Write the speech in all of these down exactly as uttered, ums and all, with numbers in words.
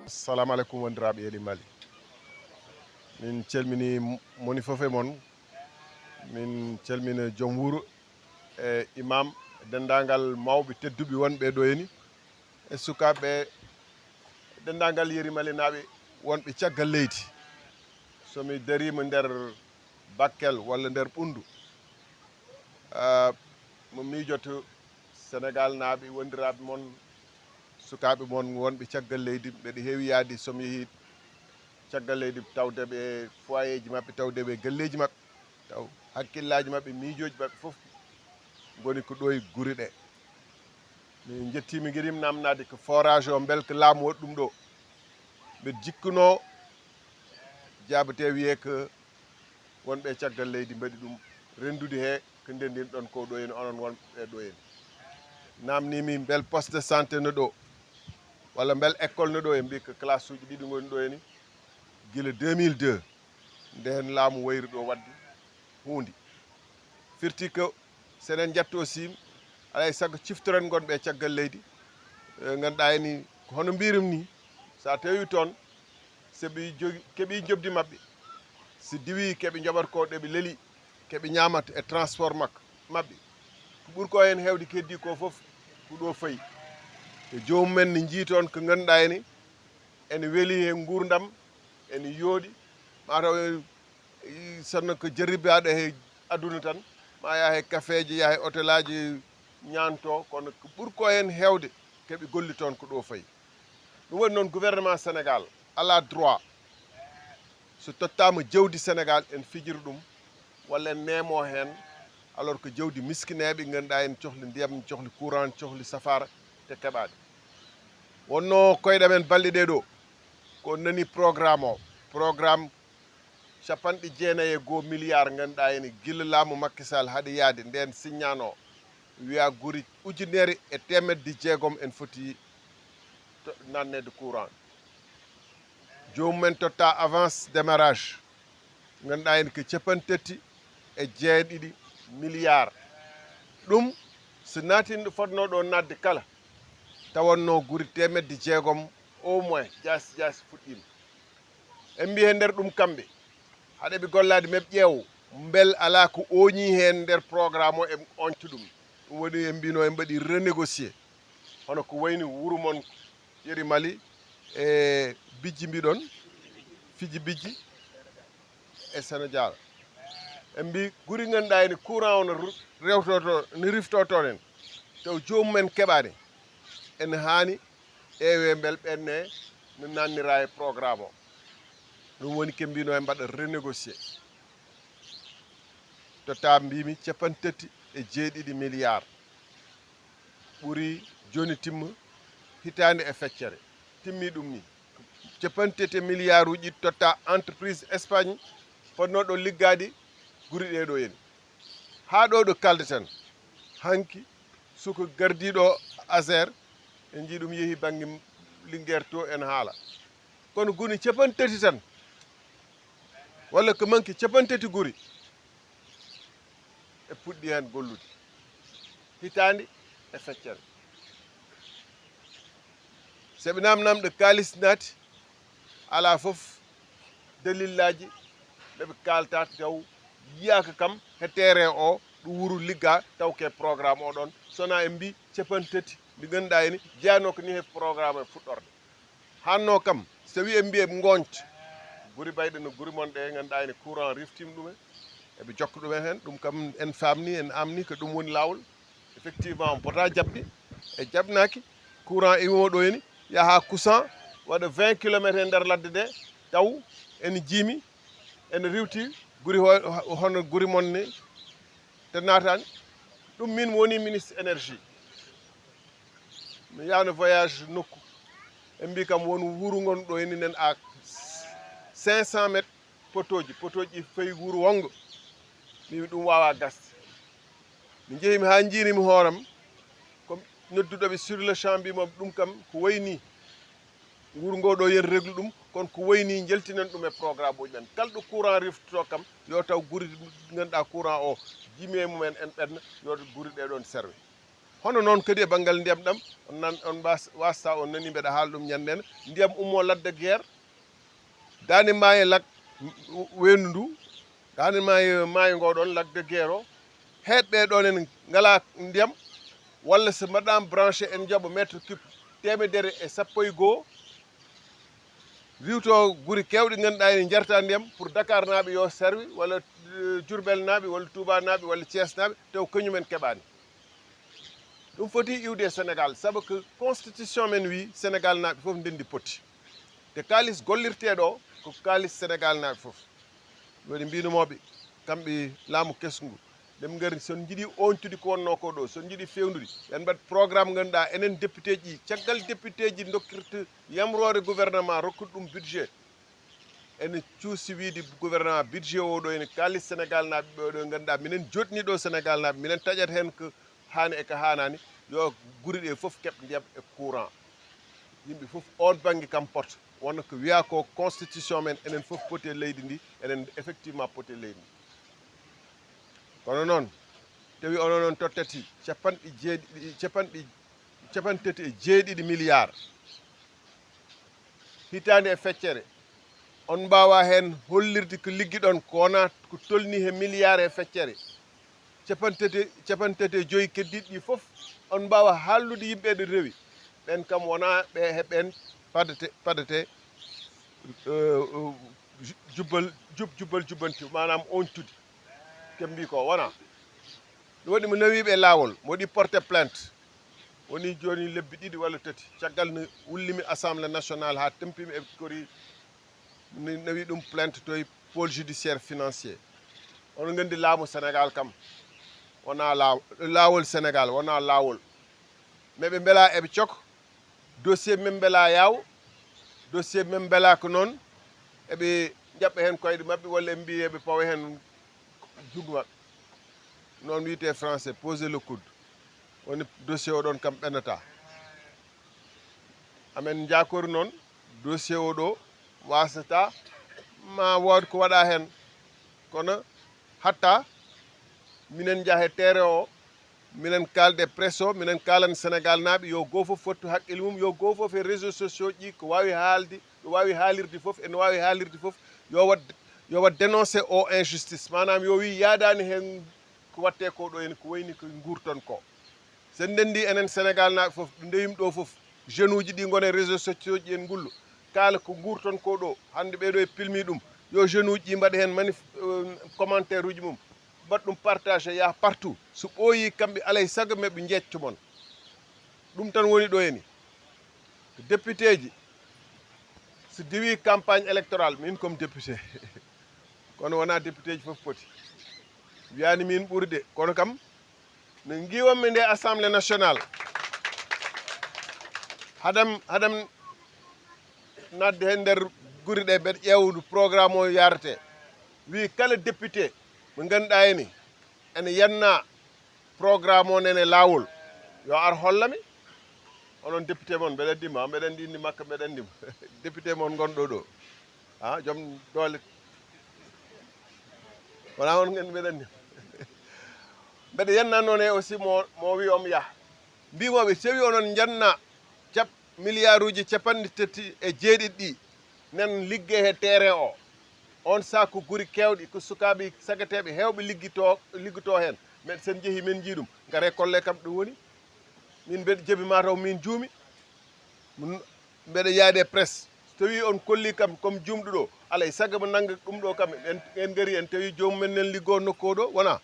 Assalamu aleykum, wondiraaɓe Yeri Mali. Min calmini moni fof e mon. Min calmina joom wuro e imam, denndaangal mawɓe tedduɓe wonɓe ɗo heni, e sukaaɓe, denndaangal Yeri Malinaaɓe wonɓe caggal leydi. So mi dariima nder Bakkel walla nder Ɓunndu, ah, mo miijoto Senegaal naaɓe, wondiraaɓe mon, sukaaɓe mon wonɓe caggal leydi, mbeɗa heewi yahde so mi yehii caggal leydi, tawde ɓe foyeeji maɓɓe, tawde ɓe galleeji maɓɓe, taw hakkillaaji maɓɓe, miijooji maɓɓe fof ngoni ko ɗo e gure ɗe. Mi njettii, mi ngiɗii mi naamnaade ko forage o, mbel ko laamu waɗi ɗum ɗo? Mbeɗa jikkunoo jaabatee wiyee ko wonɓe e caggal leydi mbaɗi ɗum, renndude he ko ndenndin ɗon ko ɗo heni, onon wonɓe ɗo heni. Naamnii mi mbel poste de santé no ɗo, walla mbel école no ɗo, ɓe mbii ko classe uji ɗiɗi ngoni ɗo heni, gila deux mille deux, nde heen laamu wayri ɗo waɗde huunde. Firti ko so eɗen njetto aussi, alaa e sago ciftoren ngonɓe e caggal leydi, e ngannduɗaa heni ko hono mbirum ni, so a tawi toon, so ɓe jogi, keɓi njoɓdi maɓɓe, so diwi keɓe njoɓata ko ɗo ɓe leli, keɓe ñaamata e transport makko, maɓɓe. Ko ɓuri ko heen heewde ko heddii ko fof, ko ɗo fayi. E joomum en ne njii toon ko ngannduɗaa heni, ene weli he nguurndam, ene yooɗi, mataw e, e, sinno ko jarribaaɗo he aduna tan, ma yaha he kafeeje, yaha he hotelaaji ñaanto, kono ko ɓuri ko heen heewde keɓe golli toon ko ɗo fayi. Ɗum waɗi noon gouvernement Senegaal alaa droit so tottaama jawdi Senegaal en fijira ɗum, walla en neemo heen, alors que jawdi miskineeɓe ngannduɗaa en cohli ndiyam, cohli courant, cohli safaara te keɓaani. Wonno koyɗe men balɗe ɗee ɗo, ko nani programme o, programme capanɗe jeenayi e goo milliard ngannduɗaa en gila laamu Macky Sall haɗi yaade ndeen signano, wiya guri ujunere e teemedde jeegom en foti to-, nanneede courant. Joomum en totta avance démarrage, ngannduɗaa en ko capanɗe tati e jeeɗiɗi milliard. Ɗum so naatin ɗo fotnoo ɗo naatde kala, tawatno guri teemedde jeegom au moins jaasi jaasi fuɗɗiima. En mbii he nder ɗum kamɓe, haɗa ɓe gollaade, meɓ ƴeew mbel alaa ko ooñii heen nder programme o, en oñta ɗum. Ɗum woni en mbino en mbaɗi renégocier. Hono ko wayni wuro mon Yeri Mali e Bijji mbiɗon, Fiji Bijji e Senegaal. En mbii guri ngannduɗaa ene courant o no ru-, rewtoto, no riftoto en. Taw joomum en keɓaani. En haani ƴeewee mbel ɓenne no nannira e programme o. Ɗum woni ke mbino en mbaɗa renégocier. Totta mbimi capanɗe tati e jeeɗiɗi milliard. Ɓuri jooni timma hitaande e feccere. Timmi ɗum ni. Capanɗe tati e milliard uji totta entreprise Espagne fotnoɗo liggaade guri ɗee ɗo heni. Haa ɗo ɗo kaldeten, hanki suka gardiiɗo Azer, en njii ɗum yehi bannge Linguère to en haala. Kono guni capanɗe tati tan, walla ko manki capanɗe tati guri, e puɗɗi heen gollude. Hitaande e feccere. So ɓe naamnaama ɗo kaalis naati, alaa fof dalillaaji ɗo ɓe kaalta taw yiyaaka kam he terrain o, ɗo wuro ligga taw ke programme o ɗon. Sona en mbi capanɗe tati ndi ngannduɗaa ene jeyanoo ko ni he programme e fuɗɗorde. Hanno kam, so tawi en mbi en ngoñta, guri bayɗe no guri mon ɗe ngannduɗaa ene courant riftiima ɗumen, eɓe jokka ɗumen heen. Ɗum kam en faamni, en amni ko ɗum woni laawol. Effectivement, on pota jaɓde, e jaɓnaaki. Courant iwimo ɗo heni, yaha Kusan, waɗa vingt kilomètres e nder ladde nde, taw ene jiimi, ene riwti guri ho-, hono guri mon ni, te naataani. Ɗum min woni ministre énergie. Mi yahno voyage nokku. En mbi kam won wuro ngon ɗo heni nen à cinq cents mètres, potooji, potooji ɗi fayi wuro wongo. Mi wi ɗum wawa gasde. Mi jehi mi haa njiirimi hooram, ko nodduɗo ɓe sur le champ, mbimo ɗum kam ko wayni. Wuro ngo ɗo yen réglu ɗum, kono ko wayni njeltinen ɗum e programme uji men. Kala ɗo courant riftoto kam, yo taw guri ɗi ngannduɗaa courant o jimi e mumen en ɓenna, yo guri ɗe ɗon serve. Hono noon kadi e banngal ndiyam ɗam, on nan, on mbas-, wasata, on nani mbeɗa haala ɗum ñande, ndiyam ummo ladde Guér, daande maayo lak weendu ndu, daande maayo, maayo ngo ɗon, lak de Guér o, heeɓɓe ɗon en ngalaa ndiyam, walla so mbaɗaama branché en njoɓa mètre cube teemedere e sappo e goo, riiwto guri keewɗi ngannduɗaa ene njarta ndiyam pour Dakar naaɓe yo serwi, walla, eh, Diourbel naaɓe, walla Touba naaɓe, walla Thiès naaɓe, taw kañumen keɓaani. Ɗum foti iwde e Sénégal, sabu ko constitution men wi Sénégal naaɓe fof ndenndi poti. Te kaalis gollirteeɗo o, ko kaalis Sénégal naaɓe fof. Woni mbiinumooɓe, kamɓe laamu kesngu, ɓe ngari, so on njiɗi ooñtude ko wonnoo ko ɗo, so on njiɗi feewnude, ɓen mbaɗ programme ngannduɗaa, enen député ji, caggal député ji dokkirta yamroore gouvernement, rokkude ɗum budget. Ene cuusi wiide gouvernement, budget o ɗo, ene kaalis Sénégal naaɓe ɓe ɗo ngannduɗaa, minen jotni ɗo Sénégal naaɓe, minen taƴat heen ko haani e ko haanaani, yo guri ɗe fof keɓ ndiyam e courant. Yimɓe fof oon bannge kam pot, wonno ko wiyaa ko constitution men, enen fof poti e leydi ndi, enen effectivement poti e leydi ndi. Kono noon, tawi onon on tottati capanɗe jeeɗiɗi, capanɗe, capantati e jeeɗiɗi milliards hitaande e feccere, on mbaawa heen hollirde ko liggiɗon ko wonaa ko tolnii he milliards e feccere. Capantati, capantati e joyi keddiiɗi ɗi fof, on mbaawa haallude yimɓe ɗo rewi. Ɓeen kam wonaa ɓe he ɓeen padate, padate, eh, eh, ju-, jubbal, jub-, jubbal jubbanti, maanaam ooñtude. Ken mbi ko wonaa. Ɗum waɗi mo nawiiɓe e laawol, mo waɗi porte plainte. Woni jooni lebbi ɗiɗi walla tati. Caggal no wullimi Assemblée nationale haa tempimi e kori, mi nawi ɗum plainte to e pôle judiciaire financier. Onon nganndi laamu Sénégal kam, wonaa laaw-, laawol Sénégal, wonaa laawol. Mais ɓe mbela eɓe cok, dossier men mbela yaaw, dossier men mbela ko noon, eɓe njaɓɓa heen koyɗe maɓɓe, walla eɓe mbiya eɓe pawa heen junngo maɓɓe. Noon wiyetee français, poser le coude. Woni dossier o ɗon kam ɓennata. Amen njaakori noon, dossier o ɗo wasata ma wood ko waɗa heen. Kono hatta minen njaha e terrain o, minen kaalda e presse o, minen kaalana Sénégal naaɓe, yo goo fof fottu haqqille mum, yo goo fof e réseaux sociaux ji ko waawi haalde, ɗo waawi haalirde fof, e no waawi haalirde fof, yo waɗ, yo waɗ dénoncé o injustice. Maanaam yo wi yaadaani heen ko waɗtee ko ɗo en, ko wayni ko nguurton ko. So en ndenndi enen Sénégal naaɓe fof, ɗo ndewimi ɗo fof, jeune uji ɗi ngona e réseaux sociaux ji en ngullo, kaala ko nguurton ko ɗo, hannde ɓee ɗo e pilmi ɗum, yo jeune uji ɗi mbaɗa heen manif-, euh, commentaire uji mum, mbaɗ ɗum partagé, yaha partout. So ɓooyi kamɓe, alay sago meɓe njeecco mon. Ɗum tan woni ɗo eni. Ko député ji, so diwi campagne électorale, min comme député, kono wonaa député ji fof poti. Wiyaani min ɓuri de, kono kam, no ngiwanmi nde Assemblée nationale, haɗam, haɗam naatde heen nder guri ɗe, mbeɗa ƴeewa programme o yaarete. Wi kala député mo ngannduɗaa ene, ene yanna programme o nene laawol, yo ar holla mi. Onon député mon, mbeɗa anndi ma, mbeɗa anndi inde makko, mbeɗa anndi mo. Député mon ngonɗo ɗo, ha, joom doole, wona on ngen mbeɗa anndi. Mbeɗa yenna noon e aussi mo, mo wi om yah. Mbimoɓe, so tawi onon njanna cap-, milliard uji capanɗe tati e jeeɗiɗi ɗi, nen ligge he terrain o. On sac ko guri kewɗi, ko sukaaɓe sagateeɓe heewɓe liggito, liggoto heen. Men sen njehi, men njii ɗum. Ngare kolle kam ɗum woni. Min mbeɗa jebi mataw min juumi. Mun-, mbeɗa yaade presse. So tawi on kolli kam comme jumɗuɗo, alay sago mo nannga ɗum ɗo kam, en, en ngari en tawi joomum men nen liggo nokku o ɗo, wona?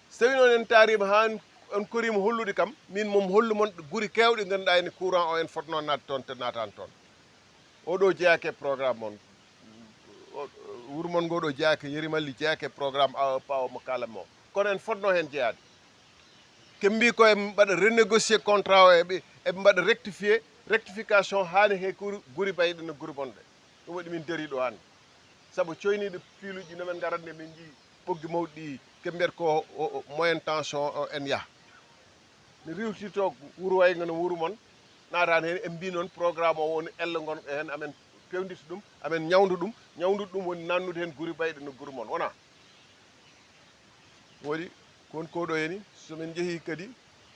So tawi noon en taariima haa on koriima hollude kam, min mom hollu mon guri keewɗe ngannduɗaa ene courant o en fotnoo naat toon te naataani toon. O ɗo jeyaake e programme mon. O, wuro mon ngo ɗo jeyaake, Yeri Malli jeyaake e programme A E P A o mo kaalan mo. Kono en fotnoo heen jeyaade. Ke mbi ko eɓe mbaɗa renégocier contrat o, eɓe, eɓe mbaɗa rectifier, rectification haani he guri, guri bayɗe no guri bonɗe. Ɗum waɗi min darii ɗo hannde. Sabu coyniiɗo piiluuji no men ngaratnde, min njii ɓoggi mawɗi ɗi, ke mbiyata ko o, o, moyen tension o en yaha. Mi riiwtirto wuro wayga no wuro mon, naataani heen, en mbii noon programme o woni ello ngon e heen, amen pewndita ɗum, amen ñawnda ɗum, ñawndude ɗum woni nannude heen guri bayɗe no guri mon, wona? Waɗi kon ko ɗo yani, so min njehii kadi,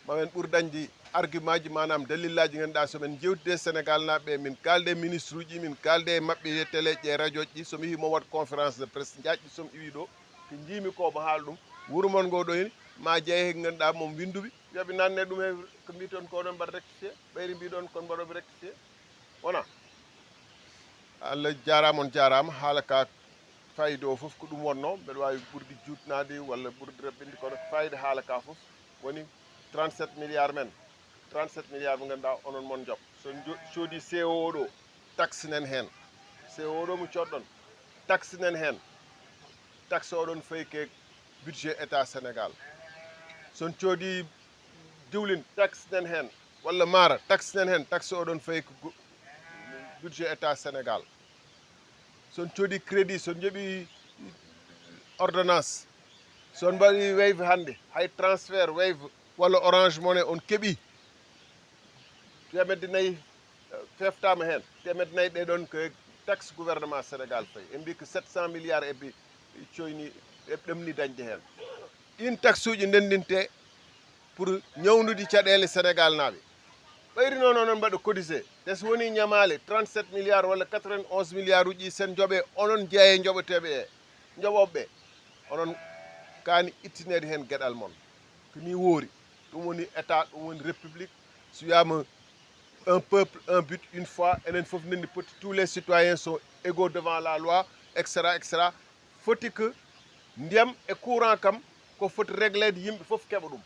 Mamin ɓur dañde argumentji, maanaam dalillaaji, ngannduɗaa so min njewtide e Sénégal naaɓe, min kaalde e ministre uji, min kaalde e maɓɓe e télé ji e radio ji. So mi yii mo waɗ conférence de presse, njaajɗi so mi iwi ɗo, ko njiimi ko mo haala ɗum. Wuro mon ngo ɗo heen, ma jeeye he ngannduɗaa mom winnduɓe, yoɓe nanne ɗum he ko mbiton ko onon mbaɗa rectifié, ɓayri mbiɗon kon mbaɗoɓe rectifié. Wona. Allah jaaraama, on jaaraama. Haala ka, fayida o fof ko ɗum wonnoo. Mbeɗa waawi ɓurdi juutnaade walla ɓurdi raɓɓinde, kono fayida haala ka fof woni trente-sept milliards men. Trente-sept milliards mo ngannduɗaa onon mon njoɓ. So on jo-, coodi C O O ɗo, taxe nen heen. C O O ɗo mo coodɗon, taxe nen heen. Taxe oɗon fayi ke budget État Sénégal. So on coodi diwlin, taxe nen heen. Walla maara, taxe nen heen. Taxe oɗon fayi ko gu-, budget État Sénégal. So on coodi crédit, so on njoɓi ordonnance, so on mbaɗi Wave hannde, hay transfert Wave walla Orange Money on keɓi teemedde nayi, eh, feeftaama heen. Teemedde nayi ɗe ɗon ko taxe gouvernement Sénégal fayi. En mbi ko sept cent milliards e bi coyni, e ɗemni dañde heen. Ɗiin taxe uji ndendinte pour ñawndude caɗeele Sénégal naaɓe. Ɓayri noon onon mbaɗa cotisé. Te so woni ñamaale trente-sept milliards walla quatre-vingt-onze milliards uji sen njoɓe, onon jeeye njoɓeteeɓe e njoɓoɓe ɓe. Onon kaani ittineede heen geɗal mon. Ko ni woori. Ɗum woni État, ɗum woni République. So wiyaama un peuple, un but, une foi, enen fof ndenndi poti, tous les citoyens sont égaux devant la loi, et cetera, et cetera. Foti ko ndiyam e courant kam, ko foti régleede, yimɓe fof keɓa ɗum.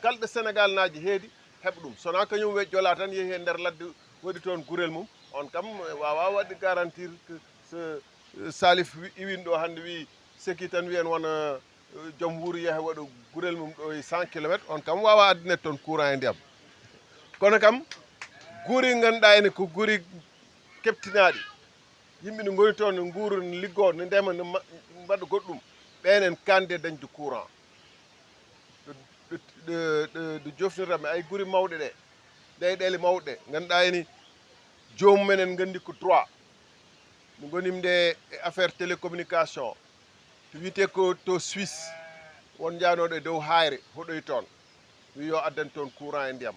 Kala ɗo Sénégal naaji heedi, heɓa ɗum. So wonaa kañum we-, jolaa tan, yehi e nder ladde, waɗi toon gurel mum, on kam waawaa waɗde garantir que so, eh, Salif wi-, iwin ɗo hannde wi seki tan wiyen wona, eh, joom wuuru yaha waɗa gurel mum ɗo e cent kilomètres, on kam waawaa addinede toon courant e ndiyam. Kono kam, guri ngannduɗaa ene ko guri keɓtinaaɗi. Yimɓe ne ngoni toon, ne nguura, ne liggoo, ne ndema, ne ma-, mbaɗa goɗɗum. Ɓeen en kaande dañde courant. Ɗo, ɗo, ɗo, ɗo, ɗo jofnirta mi ay guri mawɗe ɗe, leyɗeele mawɗe ɗe, ngannduɗaa ene joomum en, en nganndi ko droit. Mi ngoni mi nde e affaire télécommunication. To wiyetee ko to Suisse, won jaanooɗo e dow haayre, hoɗoyi toon. Wi yo addan toon courant e ndiyam.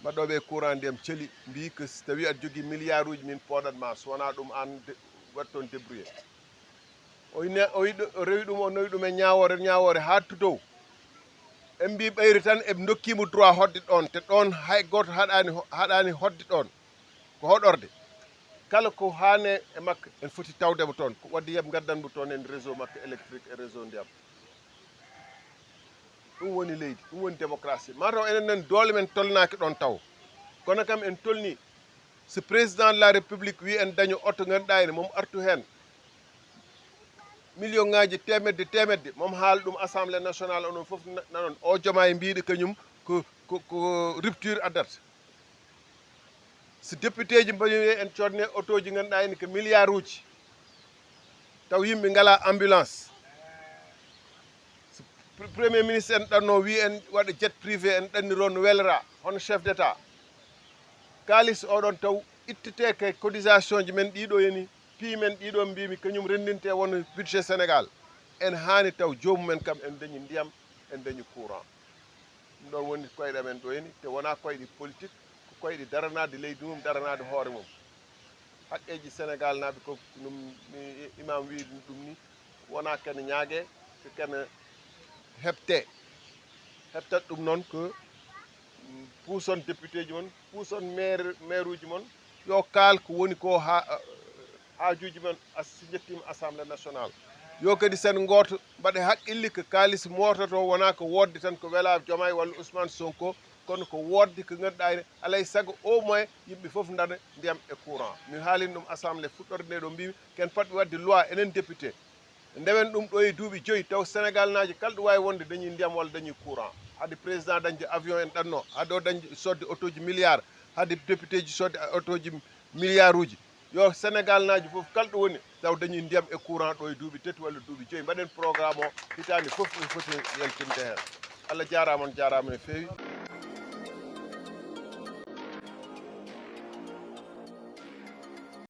Mbaɗooɓe e courant ndiyam celi, mbii ko so tawii aɗa jogii milliard uji, min poodat ma, so wonaa ɗum aan de-, waɗ toon débrouillé. O ine-, o yiɗo-, o rewi ɗum, o nawi ɗum e ñaawoore, ñaawoore haa to dow. En mbii ɓayri tan eɓe ndokkiimo droit hoɗde ɗoon, te ɗoon hay gooto haɗaani ho-, haɗaani hoɗde ɗoon. Ko hoɗorde. Kala ko haane e makko, en foti tawde mo toon. Ko waɗde yeɓ ngaddan mo toon en réseau makko électrique e réseau ndiyam. Ɗum woni leydi, ɗum woni démocratie. Mataw enen nen doole men tolnaaki ɗoon taw. Kono kam en tolnii. So président de la République wi en daño oto ngannduɗaa ene mom artu heen million ŋaaji teemedde, teemedde, mom haala ɗum Assemblée nationale, onon fof na-, nanon. O Diomaye mbiɗo kañum ko, ko, ko rupture addata. So député ji mbaɗi en coodne otooji ngannduɗaa ene ko milliard uji, taw yimɓe ngalaa ambulance. So pr-, premier ministre en ɗanno wi en waɗa jet privé, en ɗanniroo no welra, hono chef d'état. Kaalis oɗon taw ittetee ko e cotisation ji men ɗiɗo yani, pii men ɗiɗo mbimi kañum renndinte won budget Sénégal. En haani taw joomumen kam en dañi ndiyam, en dañi courant. Ɗum ɗoon woni koyɗe men ɗo heni, te wonaa koyɗe politique, ko koyɗe daranaade leydi mum, daranaade hoore mum. Haqqeeji Sénégal naaɓe ko ɗum, mi, imam wi ɗum ni, wonaa kene ñaage, ko kene heɓte. Heɓtat ɗum noon ko, mm, puuson député ji mon, puuson maire, maire uji mon, yo kaal ko woni ko ha, haajuuji men as-, si njettiima Assemblée nationale. Yo kadi sen ngooto mbaɗe haqqille ko kaalis moototo wonaa ko woodde tan ko welaa Diomaye walla Ousmane Sonko, kono ko woodde ko ngannduɗaa ene alay sago au moins yimɓe fof ndana ndiyam e courant. Mi haalin ɗum Assemblée fuɗɗorde nde ɗo mbimi ken potɓe waɗde loi enen député. Ndewen ɗum ɗo e duuɓi joyi taw Sénégal naajo kala ɗo waawi wonde dañi ndiyam walla dañi courant. Hade président dañde avion en ɗanno, hade o dañde sodde otoji milliard, hade député ji sodde otoji milliard uji. Yo Sénégal naajo fof kala ɗo woni taw dañi ndiyam e courant ɗo e duuɓi tati walla duuɓi joyi. Mbaɗen programme o hitaande fof ene foti yaltinde heen. Allah jaaraama, on jaaraama no feewi.